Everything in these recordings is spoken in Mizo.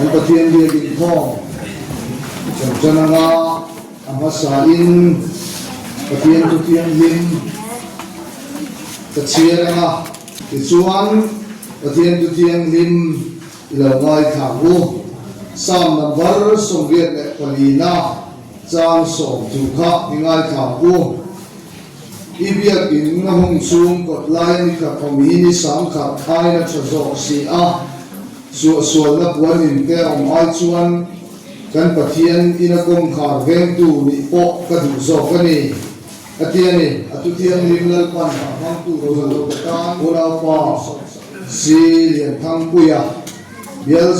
Kan Pathian biak inkhawm kan ṭan anga a hmasain Pathian thu thianghlim ka chhiar anga tichuan Pathian thu thianghlim i lo ngaithla ang u. Psalm number 84 na chang sawm thu kha i ngaithla ang u. I biakin a hung chhung kawt lai a ni khat awm hi ni sangkhat aiin a tha zawk si a, suahsualna puan in te a awm ai chuan kan Pathian ina kawngkhar vengtu nih pawh ka duh zawk a ni, a ti a ni. A Thuthianghlim Lalpan a hmangtu tur unaupa Si Lianthangpuia, Bial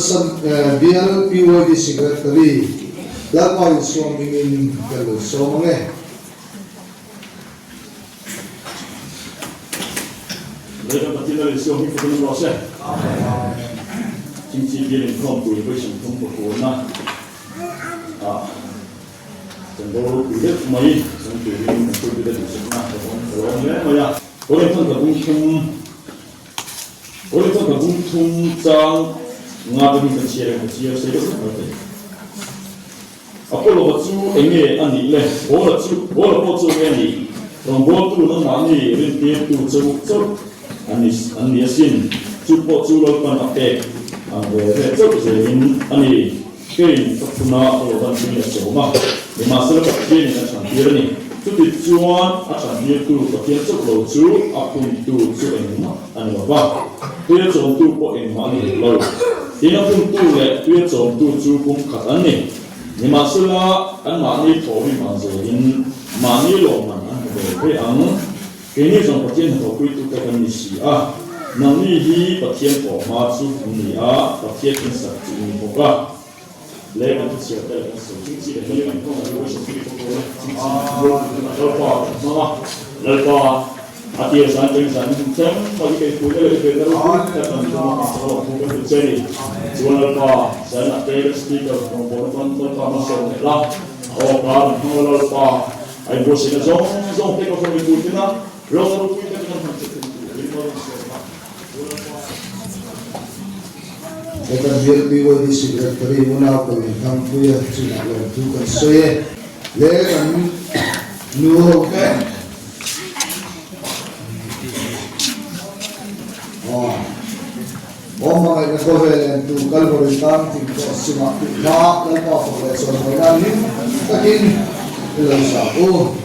Bial PYD Secretary, Lalpa Isua hmingin ka lo sawm ang e. Lei kan Pathian Lal Isua hming fakin awm rawh se. Chingchi bial inkhawm pui vawi 30 pakuana ah chanvo ropui deuh mai chang turin kan pulpit a duhsakna ka awm ka lawm hle mai a. Korinthon ka bung thum Korinthon ka bung thum chang nga te hi kan chhiar em ka chhiar sei deuh hlek mai thei. Apollo-a chu eng nge a nih le? Paula chu, Paula pawh chu eng nge a nih? Rawngbawltu nangmahni rintirtu chauh chauh a ni, an ni asin. Chu pawh chu Lalpan a pek ang ve ve chauh zelin a ni. Keiin ka phuna Apollo-van min la sawm a, nimahsela Pathianin a chhantir a ni. Chuti chuan a chhantirtu Pathian chauh lo chu a phuntu chu engmah a ni lo va, tuia chawmtu pawh engmah a ni hek lo. Tin, a phuntu leh tuia chawmtu chu pum khat an ni. Nimahsela, anmahni thawhrim ang zelin mahni lawmman an hmu ve ve ang. Keini zawng Pathian hnathawhpuitute kan ni si a, nangni hi Pathian thawh hma chu an ni a, Pathian insak chu i ni bawk a. Le kan thuchhiar te leh kan sawi ching chi leh hi kan hmang a, worship hi ka pawl a, ching chi Lalpa kan hmang a, Lalpa a tir zan cheng zan in cheng mai i keipui te leh i venna ropui tak kan tum a, kan chakawh thu kan hrilh che ni. Chuan Lalpa zan ah te kan speaker rawngbawlna pawn Lalpa hmasawm leh la, a aw ka kan hmang a Lalpa a inbuatsaihna zawng zawng te ka hrawn mipui ten a, rawng ropui tak in an hman che thei tur in malsawm a, Lalpa. He kan bial PYD Secretary unau Pawlin Thangpuia chungah lawmthu kan sawi e. Le kan nu ho te aw hmangaihna khawvel entu Kalvari tan thing pawh simah tih hla Lalpa fak leh chawimawi nan hlim takin i lo sa u.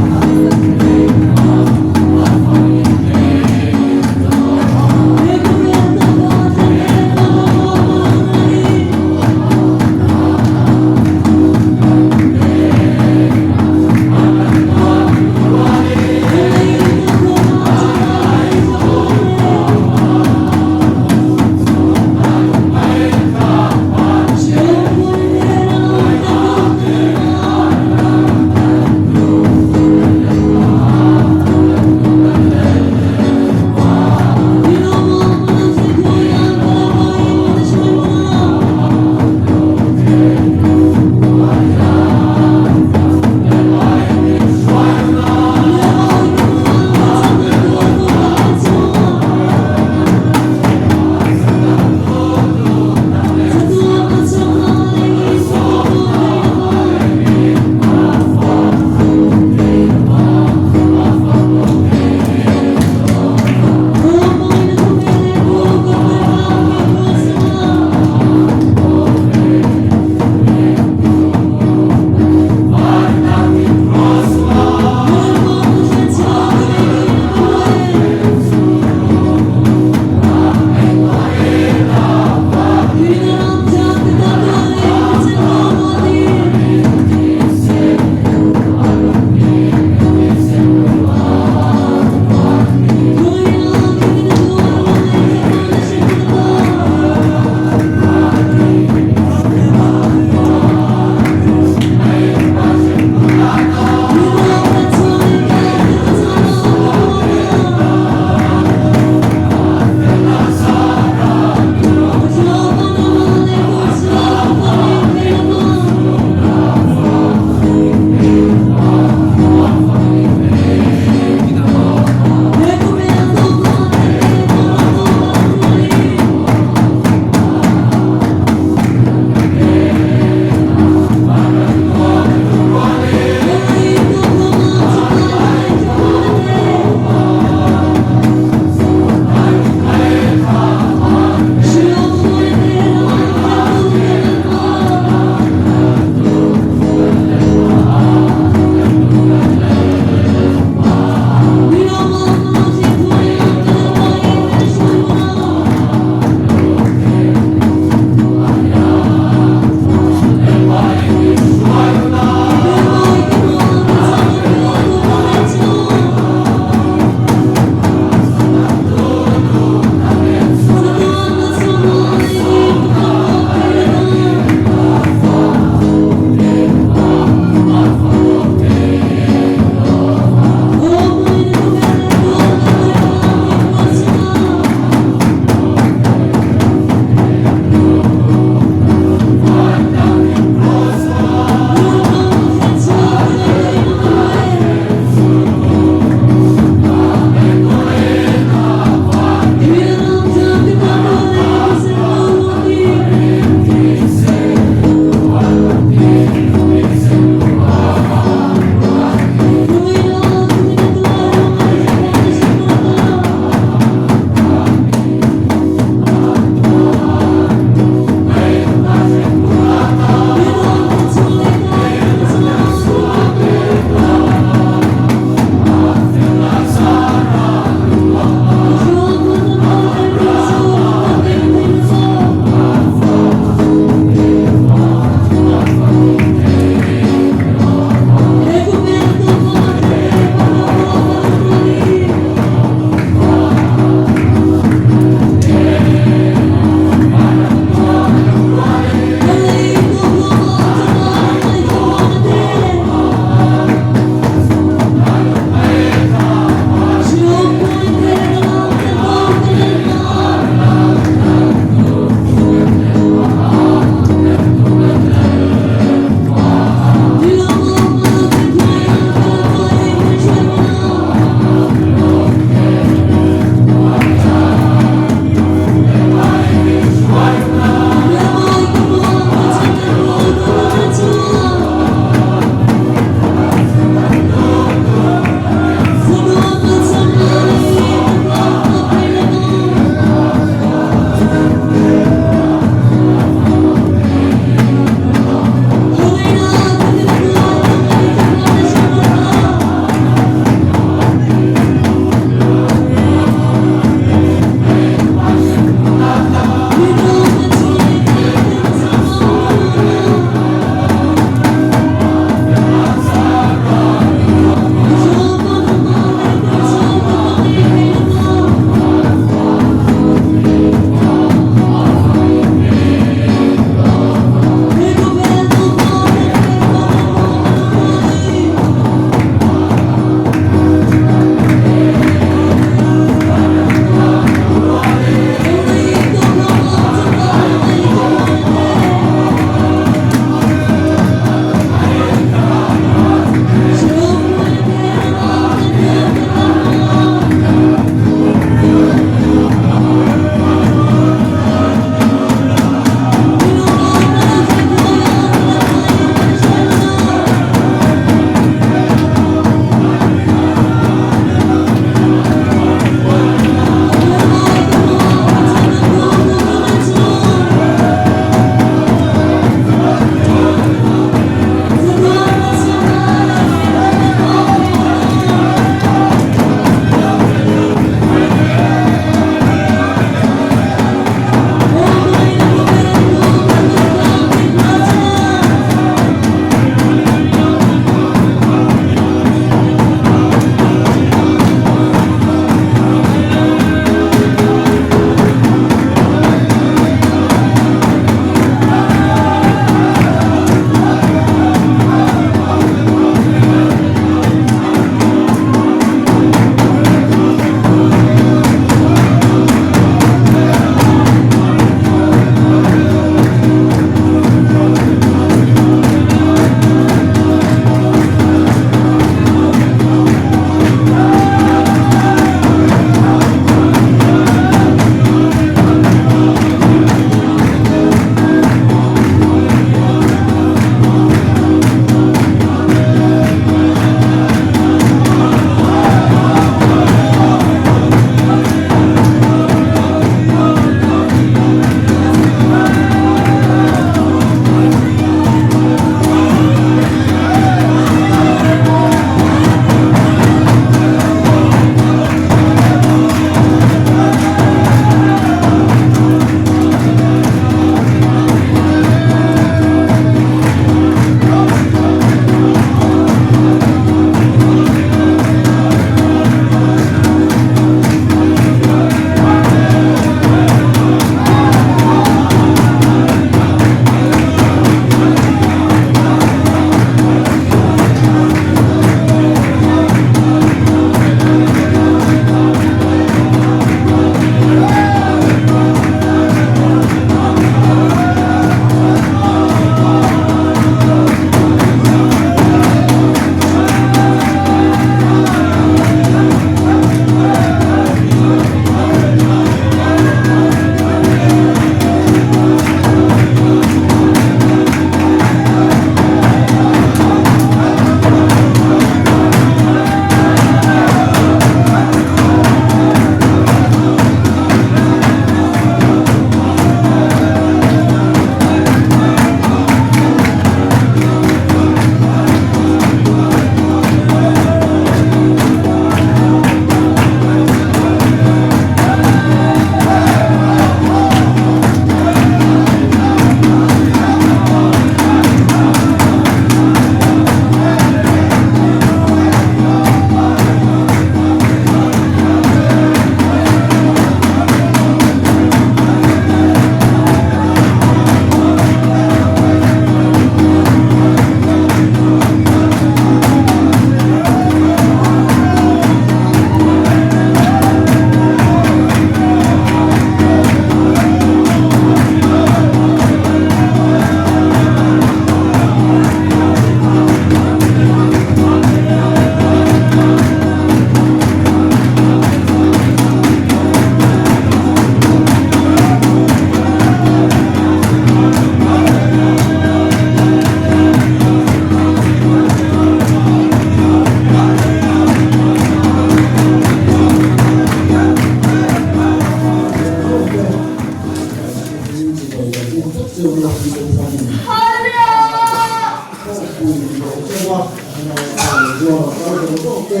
pui tawh chauh a, zuan a kal zawng zawng te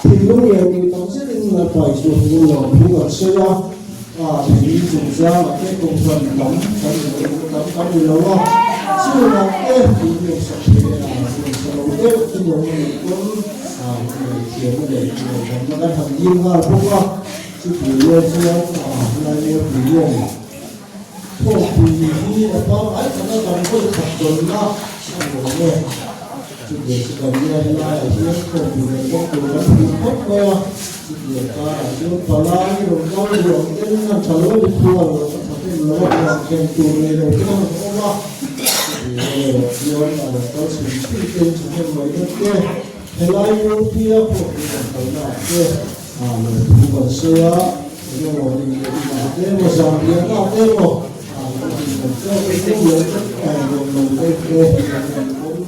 thinlung leh tih tak zetin Lalpa Isua hmingin lawmthu kan sawi a, a thil chungchangah te kohhran tam kan ni lo tam kan ni lo a, chungah te tih sak thei a, nuamsa lo deuh te nuam a nih pawn thiamna leh nuamhamna kan han dil nghal bawk a, chutih rual chuan helai Mualpui lawng Thawkpui hi a pangngai taka kan vawi khat dawnna a ni awm e. Chutiang chu kan nia helaiah hian thawkpui kan bawk tur kan hmu phawt mai a, chutiang karah chuan palai rawn kal duh ang ten an tha lo mikhual a tha hnem lo a, ruang khen tur nei lo ten an awm a, chutiang erawh chuan a rawn kal chhun chhun ten tha hnem mai na te, helai Mualpuia thawkpui kan kalnaah te Lawmthu kan sawi a, engemaw inneih inah te emaw zanriahna te emaw kan inhmu tawk in tum lo nuam lo te te kan inpawm.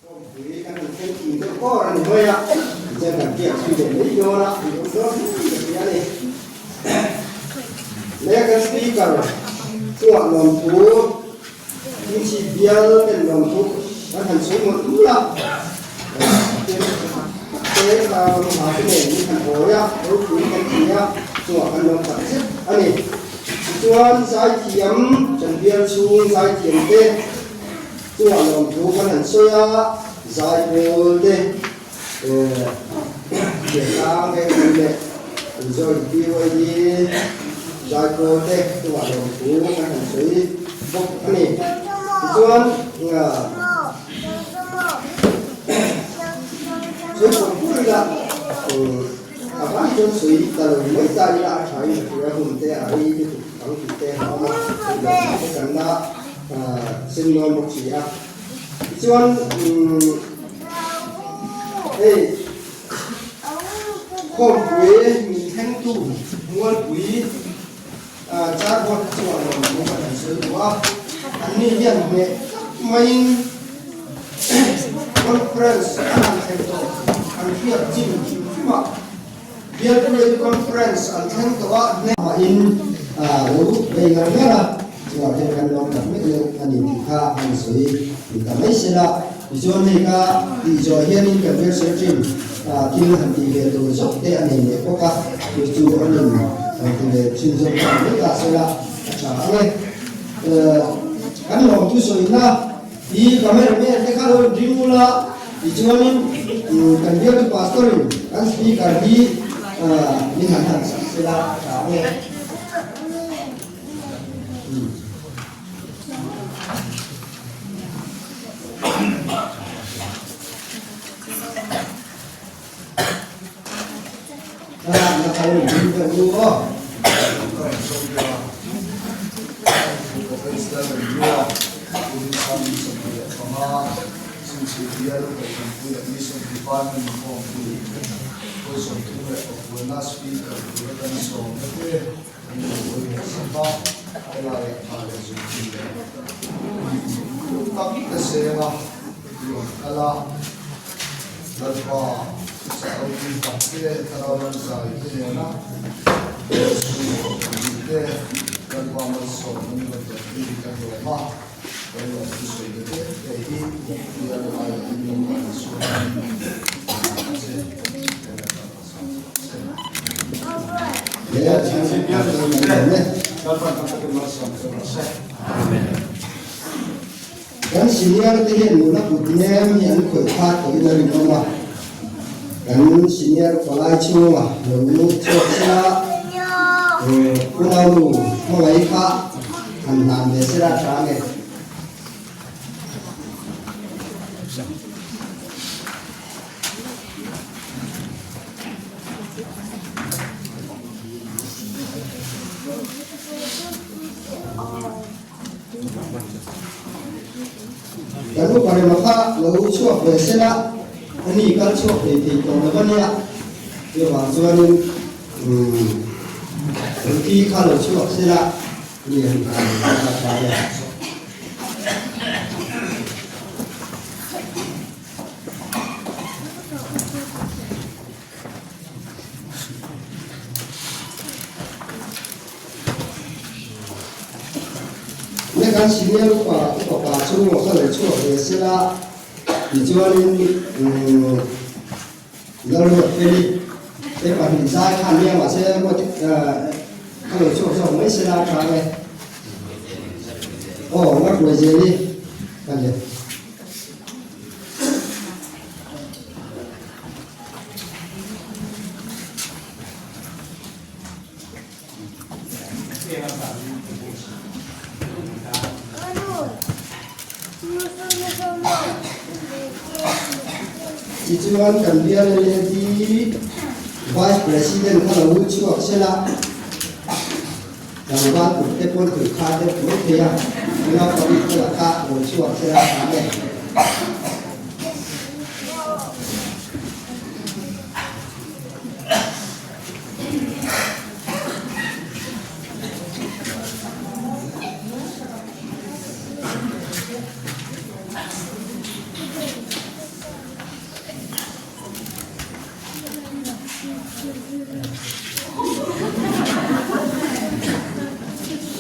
Kawngpui kan han thleng tih deuh kawr a ni mai a, tichuan kan biak zui leh mai dawn a, an awm dawn hle ka ti a ni. Leh kan speaker chungah lawmthu Kimchi bial ten lawmthu kan han sawi mawlh mawlh a, tin te kha ha te nen min han awi a, ropui kan ti a, chungah kan lawm tak zet a ni. Tichuan zaithiam kan bial chhung zaithiam te, Chungah lawmthu kan han sawi a, zaipawl te Thiantlang veng leh Resort BYD zaipawl te chungah lawmthu kan han sawi bawk a ni. Tichuan sawi pawh pur ila a vai chuan sawi ta lo mai ta ila a tha in a hria hun te a rei lutuk ang tih te a awm a, lawmthu te kan la Sen dawn bawk si a. Tichuan hei khawmpui min thlengtu Mualpui Charboard chuan rawn hmu kan han sawi duh a. Anni hian hneh tak maiin conference an han thlen tawh an hriat chin hrim hrim a. Bialpui Conference an thleng tawh a, hnehmahin lo bei ngar ngar a, chuvang hian kan lawm tak mek leh a ni tih kha a han sawi ni ta mai se la. Tichuan hei ka tih zawh hianin kan bial secretary thil han tih ve tur zawk te a nei leh bawk a, chu chu an in han ti ve thin zawk ta mai ta se la a tha ang e. Kan lawmthu sawina hi cameraman te kha lo inring ula, tichuanin kan bialtu pastor in kan speaker hi min han han sak sela a tha ang e. Thlalakna kha lo inring deuh u aw. Lalpa Saudi tak te Thlarau ram zai te nena Jesu tih te Lalpa malsawm an rawn dawn hi kan lawm a, kan lawm thusawi te te te hi bial ai in Lalpa Isua hmingin kan hlan a che. Kan senior te hian nula kut nem hi an khawih phat tawhin a rinawm a, kan senior palai chhunga lo lut chhuak sela, unaunu hmangaih kha han hlan ve sela tha nge. Kan upa rema kha lo chhuak ve sela, ani kal chhuak thei thei tawh lo a nia. Chuvang chuanin Ruthi kha lo chhuak sela, ani han kal ve a tha e. Ne kan senior upa upa pa chu ka lo chhuak ve sela tichuanin umm Lalruat Feli te pahnih zai khan nia mahse ruat ka lo chhuak zawk mai sela tha e. Aw Lalruaizeli ka ni. Tichuan kan bial LAD Vice President kha lo chhuak sela tlangval kut te pawn tui kha deuh mai thei a, unau pahnih te lakah lo chhuak sela tha e.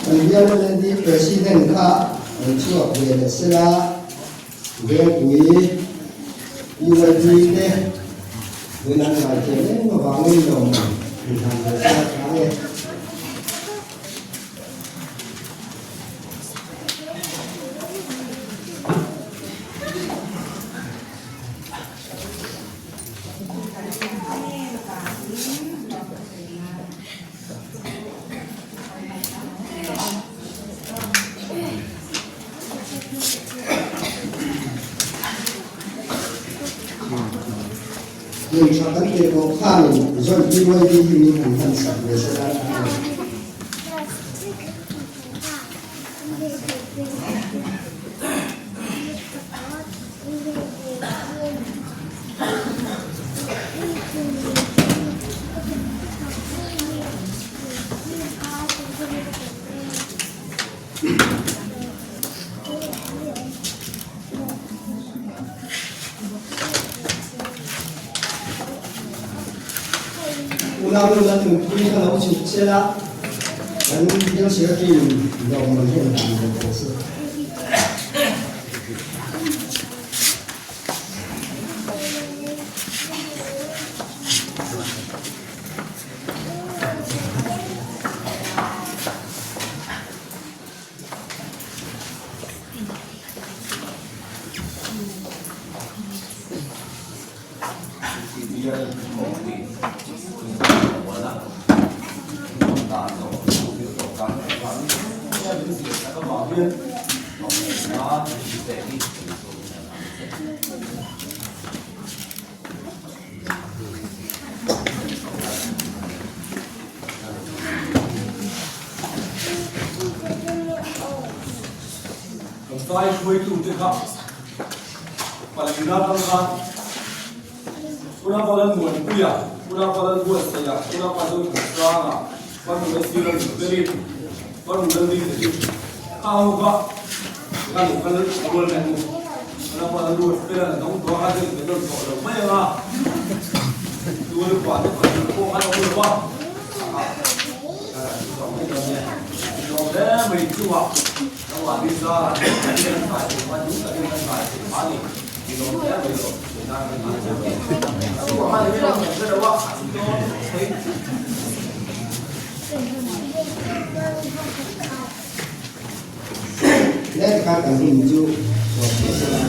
Kan bial LD President kha an chhuak ve leh sela, Vengpui UID te vun an ngai thiam em avangin lawm inhlan ve sela tha e. Hmun tha kan teh pawh khanin zawn BYD hi min han hman sak ve se la tha a ni. Unau nu Lalnunpuii kha lo chhuk che la, kan bial secretary in lawmman hi an dan ve teh se. Bial Inkhawmpui Inkhawmpuana inkhawm dan zawh thu thil tawh dan leh avangin heng min zir tak avang hian tlawmngaihna min pek hi kan sawi hian a ni che. Kan vai hruaitute kha palina tang khan Unapa Lalmuanpuia, Unapa Lalbuatsaia, Unapa Zothansanga, Fanu Lalsira Nunfeli, Fanu Laldingte chu kha ho kha kan lo kal rual mai ang u. Unapa Lalruatfela na dang tawh a, kha chu kan tawh lo mai ang a. Tual upa te pahnih pawh khan a awm lo va. Let kha kan hun chu tawp tawh se la.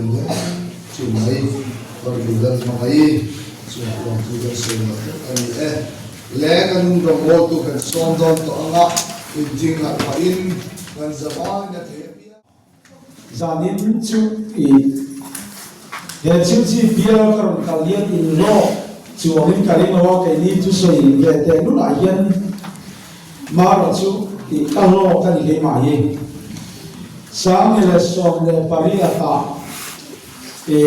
thiam hle chu mai Farnu Lalhmangaih chungah lawmthu kan sawi ngawt ngawt a ni e. Le kan rawngbawltu kan sawm dawn tawh anga inthing harh phahin kan zavain a thei apiang. Zanin chu i he thil chi bial ka rawn kal hian in lawk chuangin ka ring lo a, keini thusawi ve teh nunah hian Mara chu tih ka hlawk a ni keimah hi. 1018 ah i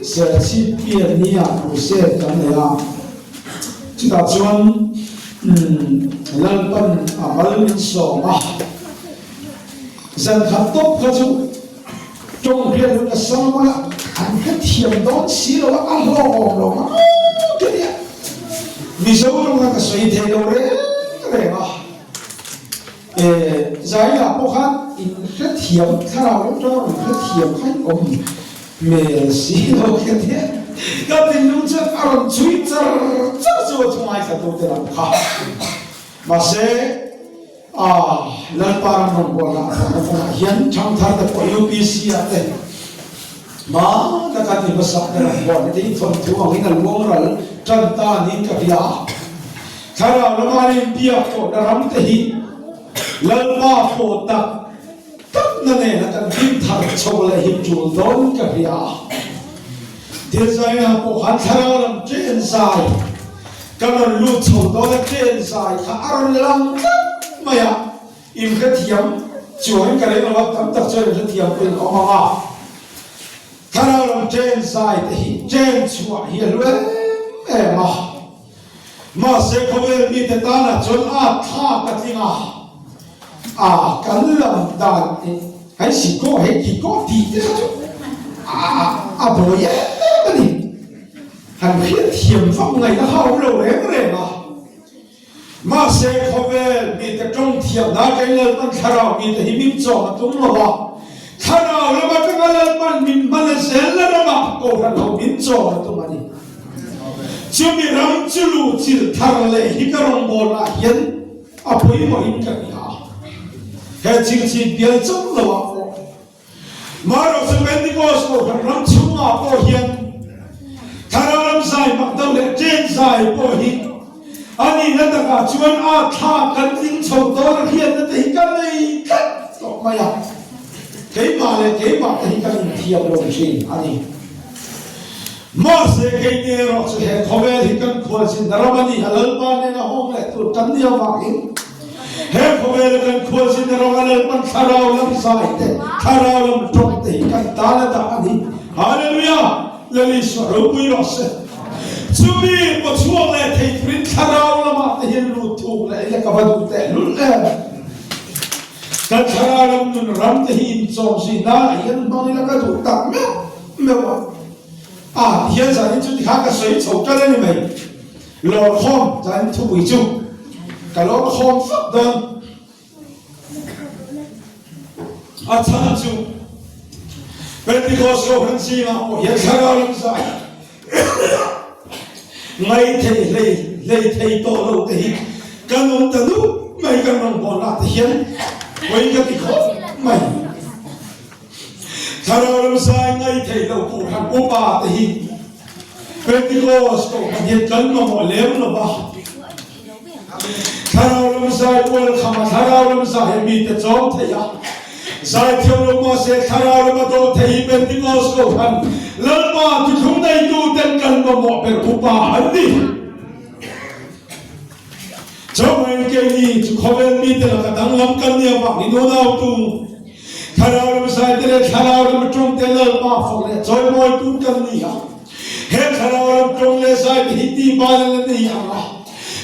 Serchhip pian ni ah crusade kan nei a, chutah chuan Lalpan a mal min sawm a, zan khat tawp kha chu tawng hriat hun a sam a, an hrethiam dawn si lo a, a hlawhawm lo ang ka nia. Mizo tawng kha ka sawi thei lo reng reng a. E, Zaila pawh khan in hrethiam, thlarau lam tanga rawn hrethiam kha in awm hmel si lo ka tia. Ka thinlung chuan a rawn chhui char char chu a thungai thla tu te lam kha. Mahse, a Lalpa ram rawn bual lah thawhna kawngah hian thangthar te pawh UPC ah te hma taka ti hmasa te rawn bual te hi thawnthu angin a luang ral tan ta niin ka hria a. Thlarau lama an inbiak tawhna ram te hi Lalpa pawh tak takna nena kan hlim thar chho leh hi tul dawn ka hria a. Thil zaina pawh khan thlarau lam chen zai ka rawn lut chho dawn a, chen zai kha a rawn lang tlat mai a, inhrethiam chuangin ka reng lo a, tam tak chuan inhrethiam pawhin a awm ang a. Thlarau lam chen zai te hi chen chhuah hi a hlu em em a. Mahse khawvel mite tanah chuan a thla ka tling a, a kan lam dan hei si kawh hei ti kawh tih te kha chu a buai em a ni. Han hriatthiam vak ngaihna kha a awm lo reng reng a. Mahse khawvel mite tawng thiamna atangin Lalpan thlarau mite hi min chawm a tum lo a, thlarau lam atanga Lalpan min hman a zel na ramah Kohhran ho min chawm a tum a ni. Chumi ram chu luh chilh thar leh hi ka rawngbawlnaah hian a pawimawhin ka hria a. He chingchit bial chauh loah pawh Marawhchu Pentecost Kohhran ram chhungah pawh hian Thlarau ram zai mak deuh leh chen zai pawh hi a nihna takah chuan a thla kan tling chho dawn a hriatna te hi ka nei tlat tawh mai a. Keimah leh keimah te hi kan inthiam lo thin a ni. Mahse, keini erawh chu he khawvel hi kan khualzinna ram a ni a, Lalpa nena hawng leh tur kan ni avangin he khawvela kan khualzinna ram a Lalpan thlarau lam zai te, thlarau lam tawng te hi kan tan a dah a ni. Hallelujah! Lal Isua ropui rawh se. Chumi pawchhuak leh thei turin thlarau lamah te hian lut thuk leh ila ka va duh tehlul em! Kan thlarau lam nun ram te hi inchawm zui nan ah hian hmang ila ka duh tak meuh meuh a. A ti hian zanin chu tikhan ka sawi chho ṭan a ni mai. Lawrkhawm zanin thupui chu ka lawrkhawm fak dawn. A chhan chu Pentecost Kohhran zingah pawh hian thlarau lam zai ngai thei hlei hlei thei tawh lo te hi kan awm ta nup mai kan rawngbawlna te hian pawi ka ti khawp mai. Thlarau ram zai ngai thei lo Kohhran upa te hi Pentecost Kohhran hian kan mamawh lem lo va. Thlarau ram zai ual kham a thlarau ram zai hi mite chawm thei a, zai thiam lo mahse thlarau ram a dawh thei hi Pentecost Kohhran Lalpa thuthlung neitu ten kan mamawh ber upa an ni. Chawhmeh keini chu khawvel mite laka danglam kan nia vangin unautu Thlarau ram zaite leh Thlarau ram tawngte Lalpa fak leh chawimawi tur kan ni a. He Thlarau ram tawng leh zaite hi tihban an la nei ang a.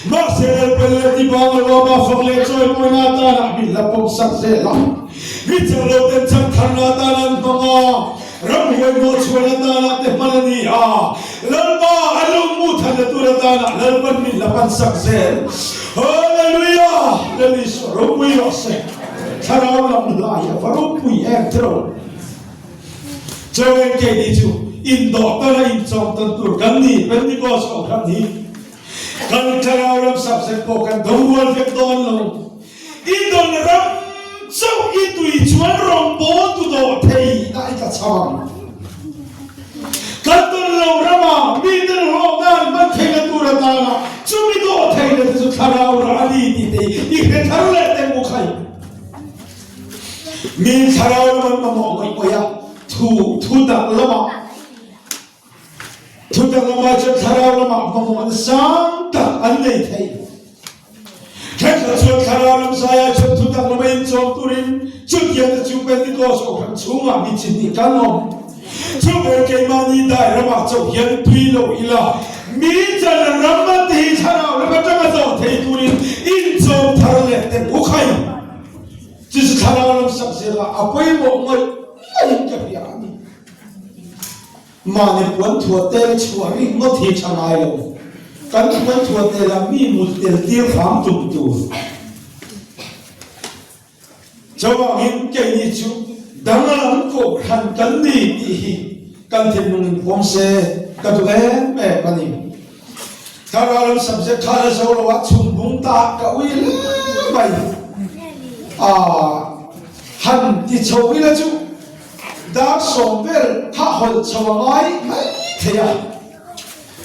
Mahse Lalpan leh tihban lo ama fak leh chawimawina atana min la pawmsak zel a. Mi chak lo ten chak tharna atana an hmang a. Ramhuai hnawhchhuan atana te hman a ni a, Lalpa a lo hmuh thanna tur atana Lalpan min la pan sak zel. Hallelujah! Lal Isua ropui rawh se. Thlarau lam hla hi a va ropui em tiro. Chaw keini chu indawh tana inchawm tan tur kan ni Pentecost Kohhran hi. Kan thlarau lam subject pawh kan do rual vek dawn lo. I don ram chauh i tui chuan rawngbawltu dawh thei na i tla chho ang. atana chumi dawh theihna te chu thlarau rah a ni tih te hi i hre thar leh teh mu khai. Mi thlarau lam an mamawh ngawih ngawih a, thu thu dang lamah thu dang lamah chuan thlarau lamah mamawh na sang tak an nei thei. Thenkhat chuan thlarau lam zaiah chuan thu dang lama inchawm turin chutiang te chu Pentecost kohhran chhungah mi chi hnih kan awm. Chu ber keimahni dai ramah chauh hian tui lo ila, mi chan ram a te hi thlarau lam atanga zawh thei turin inchawm thar leh teh u khai. Chu chu thlarau lam sak zela a pawimawh ngawih ngawih ka hria a ni. Mahni puan thuah tel chhuah rik ngawt hi tha ngai lo. Kan puan thuah telah mi mut tel tir hram tum tur. Chuvangin keini chu danglam kohhran kan ni tih hi kan thinlung in pawm se ka duh em em a ni. Thlarau lam subject kha la zo lo a chhung bung ta ka ui hle mai. Aa han ti chho ila chu dar 10 vel kha hawlh chho a ngai mai thei a.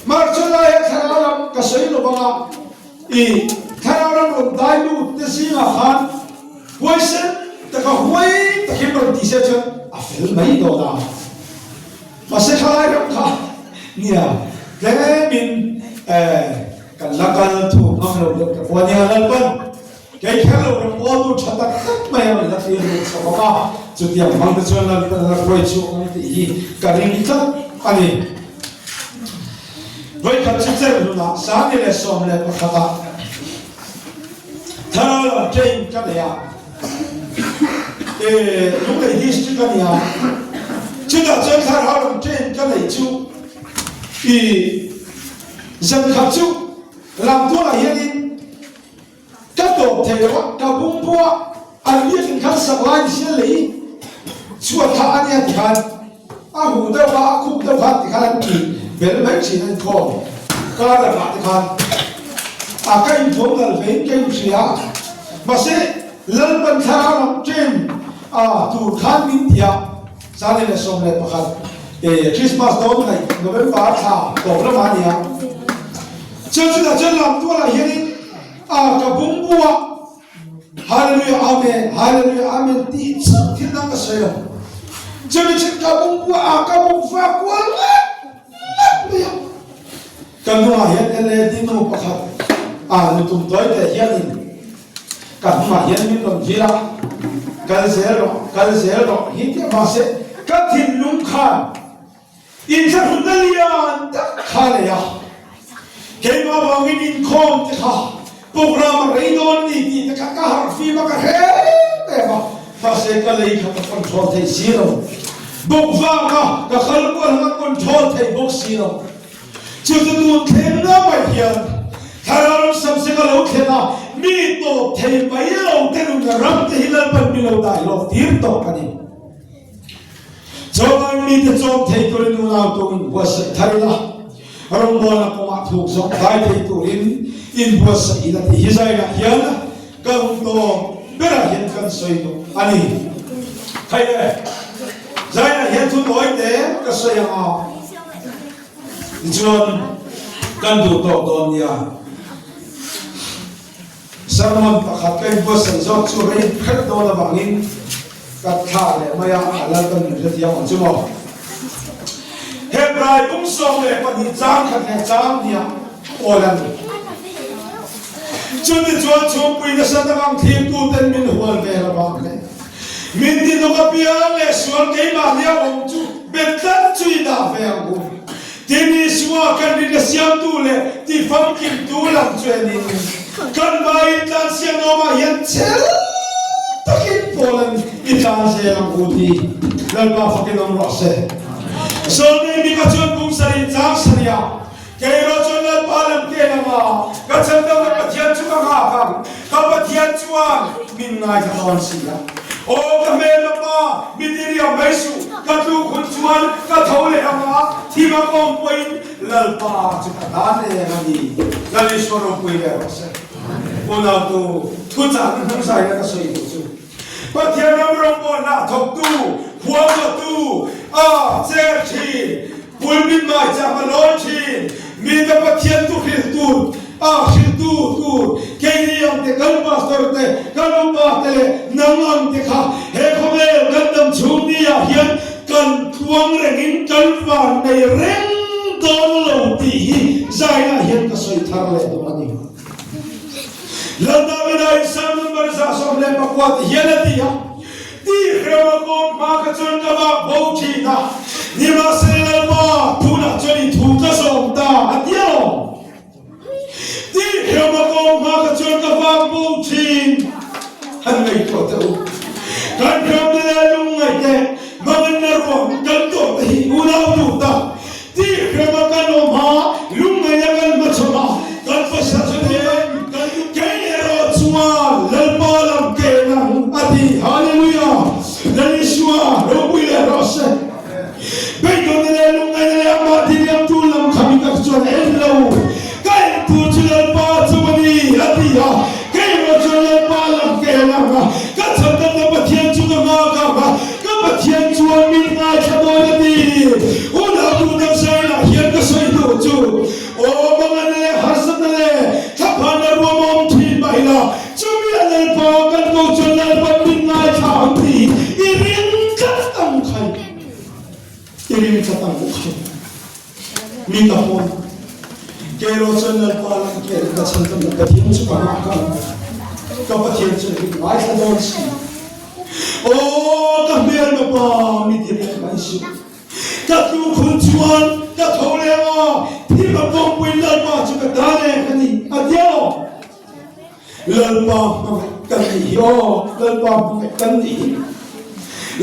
Mar chu laia thlarau lam ka sawi lo vang a, i thlarau lam rawn dai lut te zingah khan huaisen taka huai takin rawn ti se chuan a fel mai dawn a. Mahse thalai ram kha nia tlemin kan la kal thu ngam lo deuh ta pawh a nia Lalpan kei kher lo ram awl tu tha tak tak mai a rawn la thlir lut chho bawk a, chutiang hmang te chuan Lalpan a la hruai chhuak ang tih hi ka ring tlat a ni. Vawikhat chu cher hlunah 2011 ah Thlarau lam train ka nei a, Lunglei district a ni a, chutah chuan Thlarau lam train ka neih chu i zankhat chu lamtualah hianin Ka tawp thei lo a, ka bungbu a, an biakin khan sak lai ni sia lei chhuat kha a nia tikhan a huh deuh a, a khup deuh khan tikhan an ti bel mai thin an khawm kar lakah te khan a ka inthuam lal vein ka inhria mahse Lalpan thlarau lam chen a tur khan min ti a, 2011 Christmas dawn hnaih November thla tawp lamah a ni a, chuan chutah chuan lamtualah hianin A ka bungbu a, Hallelujah Amen, Hallelujah Amen tih chauh thil dang ka sawi lo. Chumi chu ka bungbu a, a ka bung fa kual ngat ngat mai a. Ka hnungah hian LAD nu pakhat a lutum tawi teh hianin ka hnungah hian min rawn vil a, kal zel rawh, kal zel rawh hi tih mahse ka thinlung khan Inthlahrunna lian tak kha a nei a, keimah vangin inkhawm te kha program a rei dawn ni tih te kha ka harh fim a ka hre em a, mahse ka lei kha ka control thei si lo. Bawk vanga ka kal kual kha ka control thei bawk si lo. Chu chu tun thleng na mai hian Thlarau ram samsek a lo thlen a, mi tawp thei mai lo te nun ram te hi Lalpan mi lo daih lawk tir tawk a ni. Chawlai mite chawm thei turin unau tung inbuatsaih thar ila, rawngbawlna kawngah thuk zawk dai thei turin inbuatsaih ila tih hi zainah hian ka hun tawp berah hian kan sawi duh a ni. Khai le, zainah hian thu tawi te ka sawi ang a, tichuan kan duh tawk dawn nia. Sermon pakhat ka inbuatsaih zawk chu rei khat dawn avangin ka thla leh mai a, a Lalpan min hrethiam ang chu maw. Hebrai kum 12 chang khat leh chang hniah awl a ni. Chutichuan chhungpui nasa tak ang thirtuten min hual vel avang leh min tinawk apiang leh sual keimahni a awm chu bet tlat chu i dah ve ang u. Tin, Isua kan rinna siamtu leh tifamkimtu lam chu enin kan vaiin tlansiam awmah hian chel takin Paula'n i tlan zel ang u tih Lalpa fakin awm rawh se. Zawlnei Mika chuan kum sarih chang sarihah, Kei erawh chuan Lalpa lam ke lama ka chhandamna Pathian chu ka nghak ang, ka Pathian chuan min ngaithla dawn si a. Aw ka hmelma pa, mi ti riau mai suh, ka tluk hun chuan ka tho leh ang a, thim a kawm pawhin Lalpa chu ka tan em a ni. Lal Isua ropui leh rawh se. Unautu, thuchah hnuhnung zaina ka sawi duh chu, Pathian ram rawngbawlna thawktu, huamlatu, a cher thin, pulpit maicham a lawn thin. Mite Pathian thu hrilh tur a hrilhtu tur keini ang te kan pastor te, kan upa te leh nang ang te kha he khawvel kan dam chhung ni ah hian kan tluang rengin kan van nei reng dawn lo tih hi zainah hian ka sawi thar leh duh a ni. Lal Davida in Psalm number 119 ti hian a ti a. Tih hreuh a kawm hma kha chuan ka vak bo thin a, nimahsela Lalpa, tunah chuan i thu ka zawm ta a ti alawm. Tih hreuh a kawm hma kha chuan ka vak bo thin. Han ngaihtuah teh u. Kan hreawmna leh lungngaih teh hmangaihna ruang kan tawh te hi unau duh tak. Tih hreuh a kan awm a, lungngaihna kan hmachhawn a, kan pasal chu nen kan kei erawh chuan Lalpa lam ke nang a ti. Hallelujah! Lal Isua ropui leh rawh se. Beidawnna leh lungngaihna leh amah diriamtu lam kha mi tak chuan en lo. Ka en tur chu Lalpa chu a ni a ti a, kei erawh chuan Lalpa lam ke nang a, ka chhandanna Pathian chu ka nghak ang a, Ka Pathian chuan min ngaithla dawn a ti. Unau duhnak zailah hian ka sawi duh chu, Aw manganna leh harsatna leh thlaphanna ruam a awm thin mah ila, chumi a Lalpa kan ko chuan Lalpan min ngaithla ang tih i ring tlat ang khai. I ring tlat ang u khai. Mi ka hawn. Keiraw chuan Lalpa lam kel ka chhan ka hmuh Pathian chu ka nghah ka ang. Ka Pathian chuan min ngaithla dawn si. Aw ka hmelma pa mi ti reng mai suh. Ka tlukhun chuan ka tho leh a, thim a kawngpuiin Lalpa chu ka ta leh ka ni a ti alawm. Lalpa hmangaih kan nih hi aw, Lalpa hmangaih kan nih hi.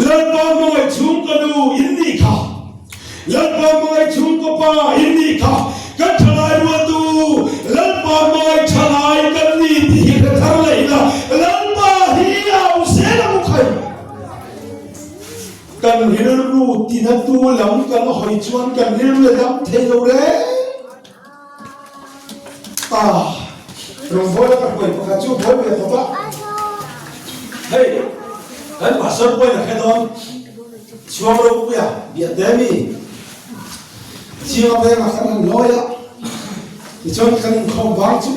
Lalpa hmangaih chhung ka nu in nih kha, Lalpa hmangaih chhung ka pa in nih kha, kan thalai rualtu Lalpa hmangaih thalai kan ni tih hi hre thar leh ila, Lalpa hi i au zel ang u khai. Kan rilru tinatu lam kan hawi chuan kan rilru a dam thei lo reng. Ah, rawngbawla ka hruai pakhat chu buai ve khawp a. Hei, kan pastor pawhin a hre dawn. Chhuang ropuia biahte mi Chinga vengah kan han lawi a, tichuan kan inkhawm vang chu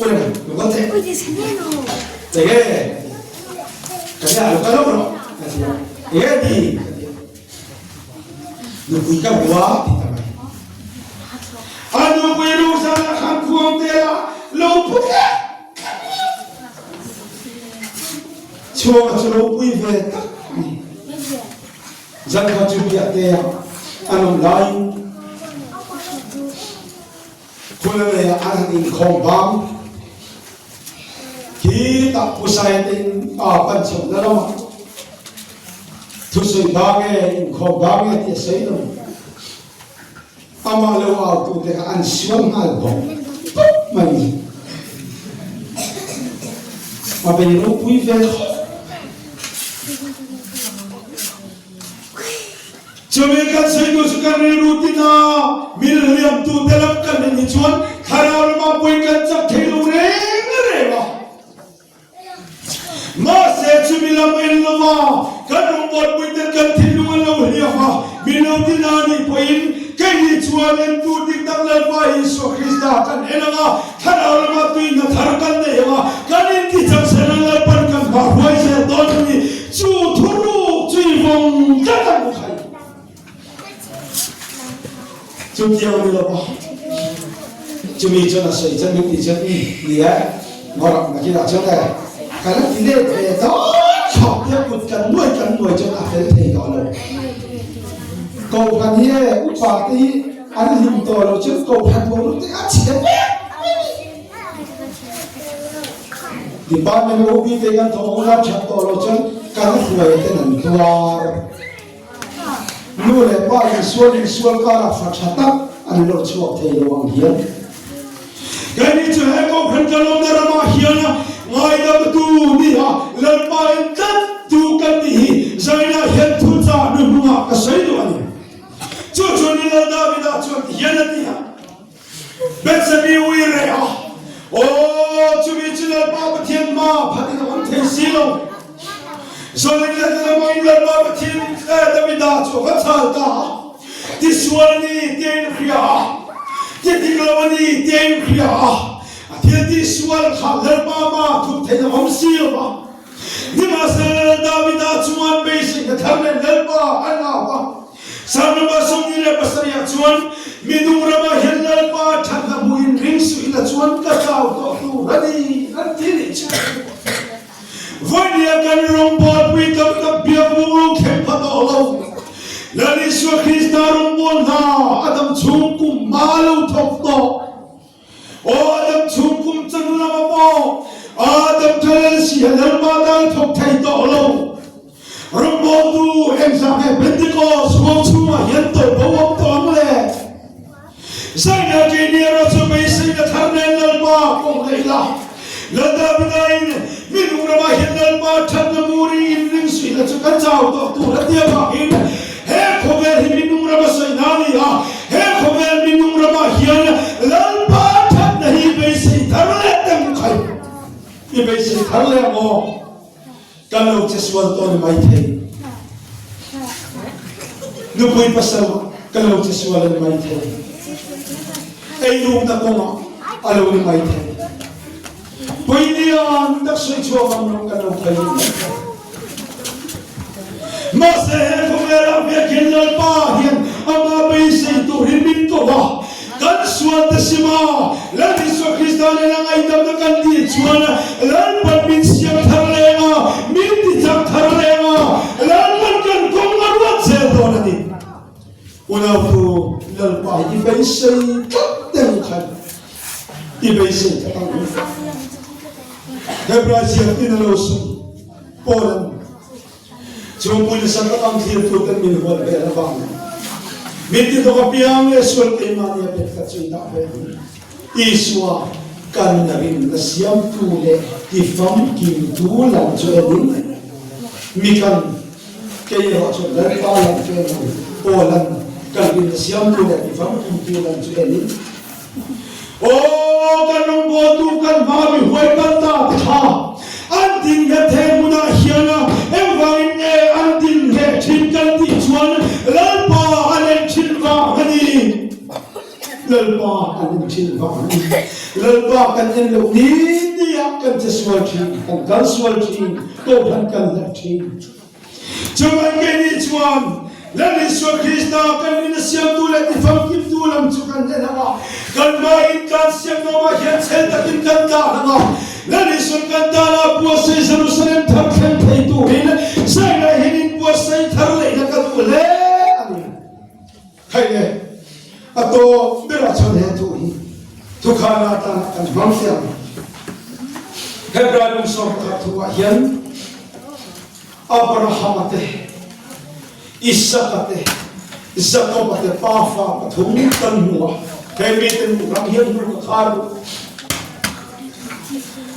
Ule, lo kal teh. Enge, ka nia lo kal rawh ka ti a. Enge ni? Ka ti a. Nupui ka hmu a ti ta mai. A nupui Rosanna khan khuang te a lo pu tlat tlat mai a. Chhuanga chu lo pui ve tak a ni. Zan kha chu biah te a an awm laiin Khula lei ah an han inkhawm bang. Khi tak Pu Saia te in a pan chhohna lamah Thusawi bang e, inkhawm bang e tih a sawi lo. Amah lo au tu te kha an sual nghal bawk tawp mai. A bei ropui ve khawp mai. Chumi kan sawi duh chu kan rilru tina min hliamtu te lam kan en hi chuan thlarau lamah pawhin kan chak thei lo reng reng a. Mahse chumi lam en lova kan rawngbawlpui ten kan thinlung an lo hliam a, min lo ti na anih pawhin keini chuan entu dik tak Lalpa Isua Krista kan en ang a, thlarau lama tuihna thar kan nei ang a, kan intichak zel ang Lalpan kan hma hruai zel dawn a ni. Chu thuruk chu i vawng tlat ang u khai. Chutiang ni lova chumi chuan a sawi chuan min ti chuan i ni e ngawrh nakinah chuan e ka la ti let ve dawn khawp tia kut kan nuai kan nuai chuan a fel thei tawh lo. Kohhran hi e upa te hi an hlim tawh lo chuan kohhran boruak te a chhe vek mai ni. Department OB te kan thawk a unau that tawh lo chuan kan hruai ten an tuar. Nu leh pa insual insual karah fa tha tak an lawr chhuak thei lo ang hian. Keini chu he kohhran ka lawmna ramah hian ngaidamtu nia Lalpa in tlat tu kan nih hi zainah hian thuchah nu hnungah ka sawi duh a ni. Chu chu ni Lal Davida chuan ti hian a ti a. Bethsabe ui reh a, Aw, chumi chu Lalpa Pathian hma phat in a awm thei si lo. Zawlin leh tlangin Lalpa Pathian Davida chu a va chhal ta a. Tisual. sual a ni tih a inhria a, ti dik lo a ni tih a inhria a, a thil tih sual kha Lalpa ma thup theih a awm si lo va. Nimahsela Davida chuan beiseina thar leh Lalpa a nau a. Psalm number 27 ah chuan, Mi nung ramah hian Lalpa thatna hmuhin ring suh ila chuan ka chau tawh tur a ni, an ti nih chu. Vawinia kan rawngbawlpui tam tak biakbuk lo thleng pha tawh lo. Lal Isua Krista rawngbawl hna a dam chhung kum hma lo thawk tawh. Aw a dam chhung kum chanu lama pawh a dam tha lel si a Lalpa tan thawk thei tawh lo. Rawngbawltu engzah nge Pentecost huang chhungah hian tawlhbo awm tawh ang le? Zaina keini erawh chu beiseina thar nen Lalpa kawng leh ila. Lal Davidain mi nung ramah hian Lalpa thatna muri inring suihna chu kan chau tawh tur a ti avangin he khawvel hi mi nung rama sawina a ni a, he khawvel mi nung ramah hian Lalpa thatna hi beisei thar leh teng khai i beisei thar leh ang aw. Kan lo che sual tawh ni maithei. Nupui pasal kan lo che sual a ni maithei. Eirukna kawngah a lo ni maithei. Puilian tak sawi chhuak ang lo kan lo phei ni maithei. Mahse he khawvelah biakinn Lalpa hian amah beisei turin min ko a. Kan sualte sima Lal Isua Krista nena ngaihdamna kan tih chuan Lalpan min siam thar leng a, min tichak thar leng a, Lalpan kan kawng a ruat zel dawn a ni. Unautu Lalpa i beisei tlat deuh khan i beisei tlat ang u. Hebrai ziaktin a lo sawi Paul-a'n. Chhungpui nasa tak ang thlir tu ten min huat vel avang min ti thawk apiang leh sual keimahni a bet kha chu i dah ve ang. Isua kan rinna siamtu leh ti famkimtu lam chu enin mi kan kei erawh chuan Lalpa lam chu en ang. Paul-a'n kan rinna siamtu leh ti famkimtu lam chu enin Aw kan rawngbawltu kan hma mi huai kal ta te kha an din nghet he hmunah hian engvangin nge an din ngheh thin kan tih chuan Lalpa an en thin vang a ni. Lalpa an en thin vang a ni. Lalpa kan en loh ni niah kan che sual thin, kan kal sual thin, kohhran kan hlat thin. Chuvang keini chuan Lal Isua Krista kan rin a siamtu leh tifamkimtu lam chu kan en ang a, kan hmain tlan siam nuamah hian chhel takin kan tlan ang a, Lal Isuan kan tana buatsaih Jerusalem thar thleng thei turin zainah hian inbuatsaih thar lehna ka duh hle a ni. Hei le, a tawp berah chuan he thu hi thukhana atana kan hmang hle ang. Hebrai lungsawm pakhat thuah hian Abrahama te, Isaka te, Jakoba te pafa pathum kan hmu a, he mite nu ram hian hnu ka khar duh.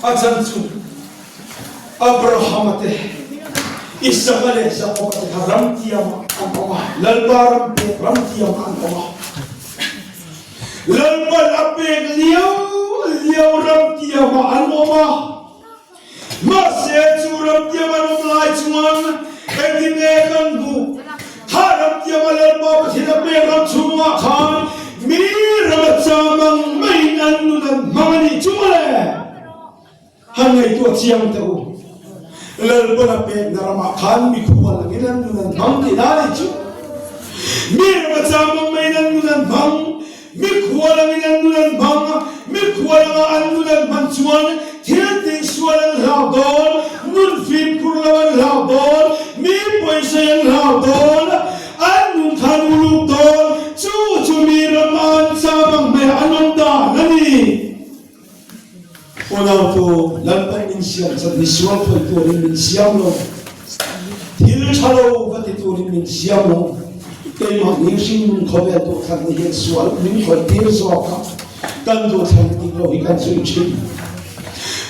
A chan chu Abrahama te, Isaka leh Jakoba te kha ram tiamah an awm a, Lalpa ram pek ram tiamah an awm a. Lalpan a pek liau liau ram tiamah an awm a. Mahse, chu ram tiam an awm lai chuan engtin nge kan hmuh? Kha ram tiama Lalpa Pathian a pek ram chhungah khan mi ram a cham ang maiin an nun an hmang a nih chu mawle! Han ngaihtuah chiang teh u. Lalpan a pekna ramah khan mikhual angin an nun an hmang tihna a nih chu. Mi ram a cham ang maiin an nun an hmang. Mikhual angin an nun an hmang. Mikhual anga an nun an hman chuan thil tihsual an hlau dawn, nun fimkhur lo an hlau dawn, mi pawisei an hlau dawn, an nun kha an uluk dawn. Chu chu mi ram an cham ang hmeiah an awm dan a ni. Unautu, Lalpan min siam chuan mi sual khawih turin min siam lo. Thil tha lo va ti turin min siam lo. Keimah ni hring khawvel duhthlanna hian sual min khawih tir zawk a, kan duhthlanna dik lo hi kan zui thin.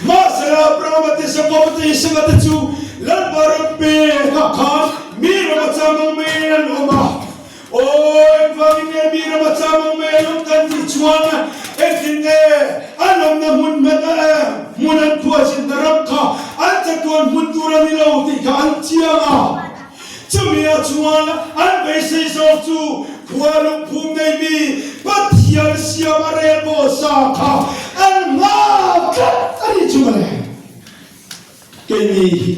Mahse, Abrahama te, Jakoba te, Isaka te chu Lalpa ram pekah khan mi ram a chang ang maiin an awm a. Aw, engvangin nge mi ram a cham ang mai an awm kan tih chuan engtin nge an awmna hmun hmet a hmun an khualzinna ram kha an chatuan hmun tur a ni lo tih kha an chiang a. Chumi ah chuan an beisei zawk chu khua lungphum nei mi Pathian siam a relbawl sa kha an nghak tlat a nih chu mawle. Keini hi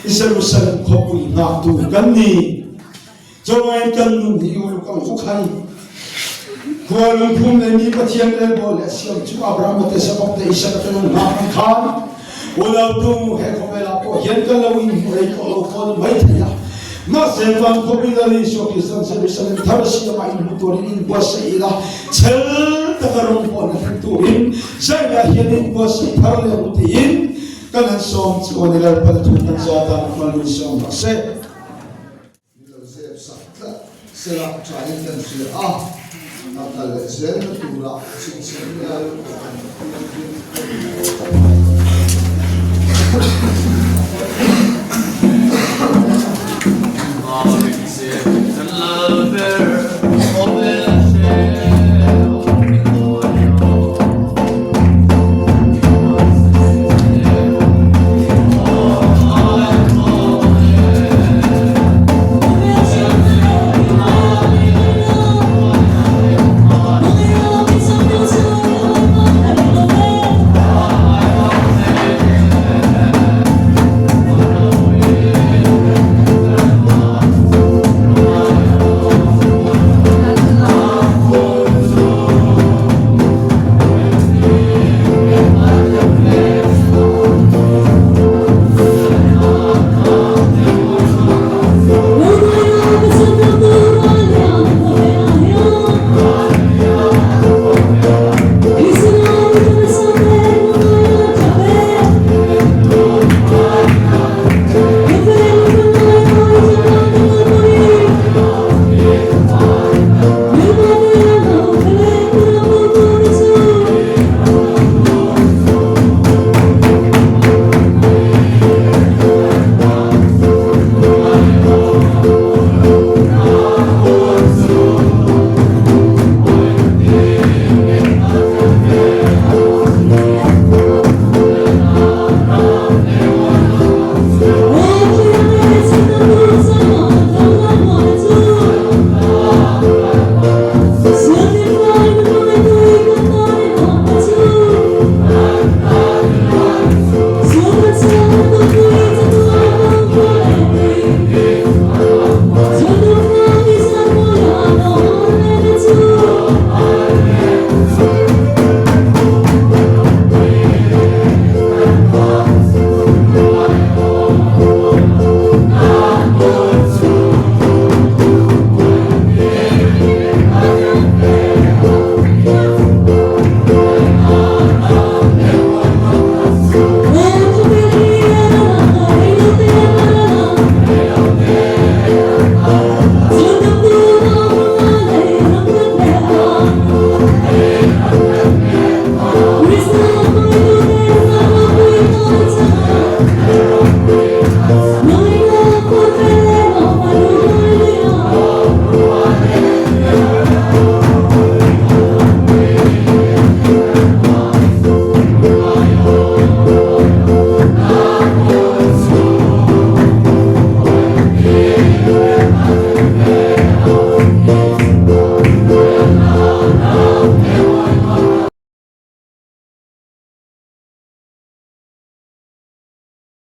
Jerusalem khawpui nghaktu kan ni. Chawngaiin kan nun hi uluk ang u khai. Khua lungphum neimi Pathian relbawl le siam cu Abraham te Jacob te Isaac te lung hna an khan. Unau tu he khawvel ah pawh hian kan lo in hmu rei tawh lo pawh ni mai thei a. Mahse van khawpui Lal Isua Kristan Jerusalem thar siam ah in hmu turin in buatsaih ila chel taka rawng pawh na thleng turin zainah hian in buatsaih thar leh ang tiin kan han sawm chu a ni Lalpan thu kan zat ah hman min sawm rawh se. Min lo zep sak tlat sela thain kan hria a, a kal leh zelna turah chhinchhiah lal kan thianghlim a ni.